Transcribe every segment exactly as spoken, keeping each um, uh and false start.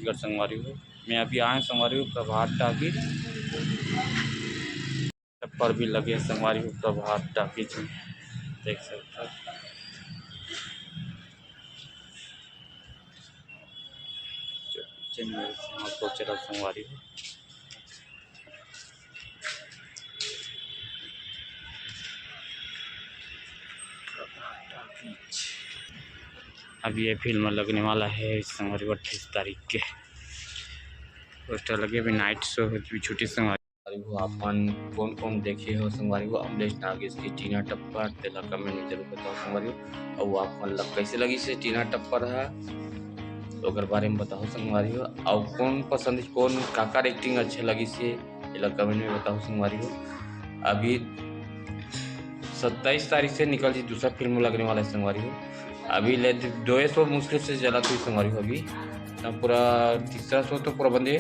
कर संगवारी हो, मैं अभी आए संगवारी हो प्रभात टाकीज, पर भी लगे संगवारी हो प्रभात टाकीज में, देख सकते हो। चलिए, आपको चला संगवारी हो। अभी ये फिल्म लगने वाला है इस संगवारी हो अट्ठाईस तारीख के। पोस्टर लगे, अभी नाइट शो है, अभी छुट्टी संगवारी हो। आप मन कौन कौन देखे हो संगवारी हो अमलेश नागेश की टीना टप्पर, तेला कमेंट में जरूर बताओ संगवारी हो। अउ आप मन ला कैसे लगी से टीना टप्पर है, ओकर बारे में बताओ संगवारी हो। अउ कौन पसंद, कौन काकर एक्टिंग अच्छे लगी से, एला कमेंट में बताओ संगवारी हो। अभी सत्ताईस तारीख से निकल जी दूसरा फिल्म लगने वाला है संगवारी हो। अभी ले दो सौ मुश्किल से चला थी संगवारी हो। अभी ना पूरा तीसरा शो तो पूरा बंदे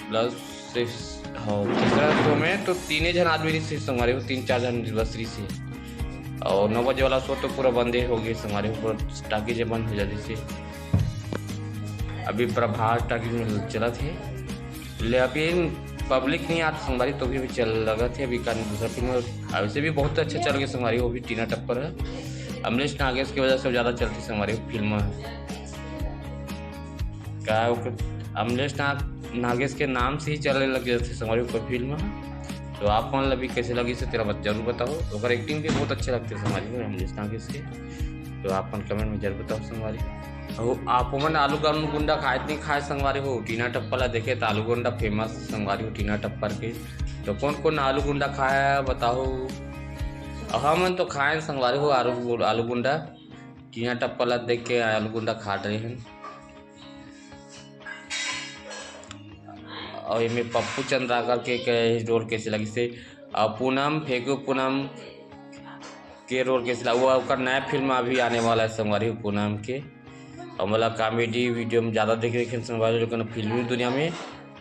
प्लस सिक्स, हाँ, तीसरा शो में तो तीने झन आदमी रहिस संगवारी हो, तीन चार झन बस रहिस। और नौ बजे वाला शो तो पूरा बंदे हो गए संगवारी हो, पूरा टाकीज बंद हो जाती से। अभी प्रभात टाकीज में चला थे, लेकिन पब्लिक नहीं आत संगवारी, तो भी अभी चल लगा थे। अभी कारण दूसरा फिल्म है, वैसे भी बहुत अच्छा चल गया संगवारी, वो भी टीना टप्पर है। अमलेश नागेश की वजह से ज़्यादा चलती संगवारी फिल्म है। का ओकर अमलेश नाग, नागेश के नाम से ही चले लग जाते संगवारी ओकर फिल्म ह। तो आप मन ला भी कैसे लगी से तेला बत-, जरूर बताओ। ओकर एक्टिंग भी बहुत अच्छे लगते संगवारी हो अमलेश नागेश के, तो आप मन कमेंट में जरूर बताओ संगवारी। अउ आप मन आलू गन-, गुंडा खाए त नहीं खाए संगवारी हो, टीना टप्पर ला देखे तो आलू गुंडा फेमस संगवारी हो टीना टप्पर के। तो कौन कौन आलू गुंडा खाए बताओ। अउ हमन तो खाए संगवारी हो आलू, आलू गुंडा, टीना टप्पर ला देख के आलू गुंडा खा रहे हैं। और एमे पप्पू चंद्राकर के, के रोल कैसे लगिस हे, और पूनम, फेंकू पूनम के रोल कैसे लगिस, वो ओकर नया फिल्म अभी आने वाला है संगवारी हो पूनम के। और मोला कॉमेडी वीडियो में ज़्यादा देखे, देखे संगवारी हो, लेकिन फिल्मी दुनिया में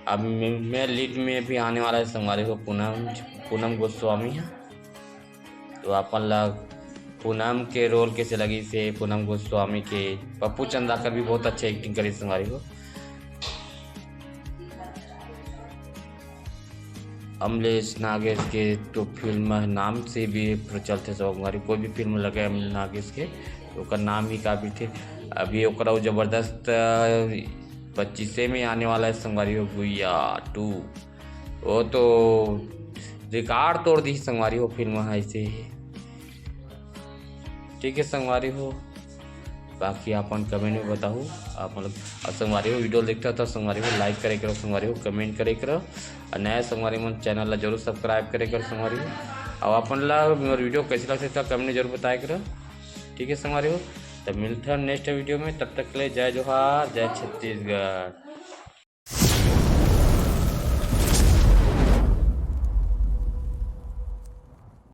अब मे-, मेन लीड में भी आने वाला है संगवारी हो पूनम, पूनम गोस्वामी है। तो आपन ला पूनम के रोल कैसे लगिस हे, पूनम गोस्वामी के, पप्पू चंद्राकर भी बहुत अच्छा एक्टिंग करे संगवारी हो। अमलेश नागेश के तो फिल्म नाम से भी प्रचलित है संगवारी, कोई भी फिल्म लगे अमलेश नागेश के, ओकर नाम ही काबिल थे। अभी ओकरा वो जबरदस्त पच्चीसे में आने वाला है संगवारी हो गुइया टू। वो तो रिकॉर्ड तोड़ दी संगवारी हो फिल्म है ऐसे ही। ठीक है संगवारी हो, बाकी आपन कमेंट में बताओ आप मतलब। और संगवारी हो वीडियो देखता तो संगवारी हो लाइक करे करो, संगवारी हो कमेंट करे करो, और नया संगवारी मन चैनल ला जरूर सब्सक्राइब करे करो संगवारी हो। और अपन ला मोर वीडियो कैसे लगते तो कमेंट में जरूर बताया करो। ठीक है संगवारी हो, तब मिलते हैं नेक्स्ट वीडियो में, तब तक के लिए जय जोहार, जय छत्तीसगढ़।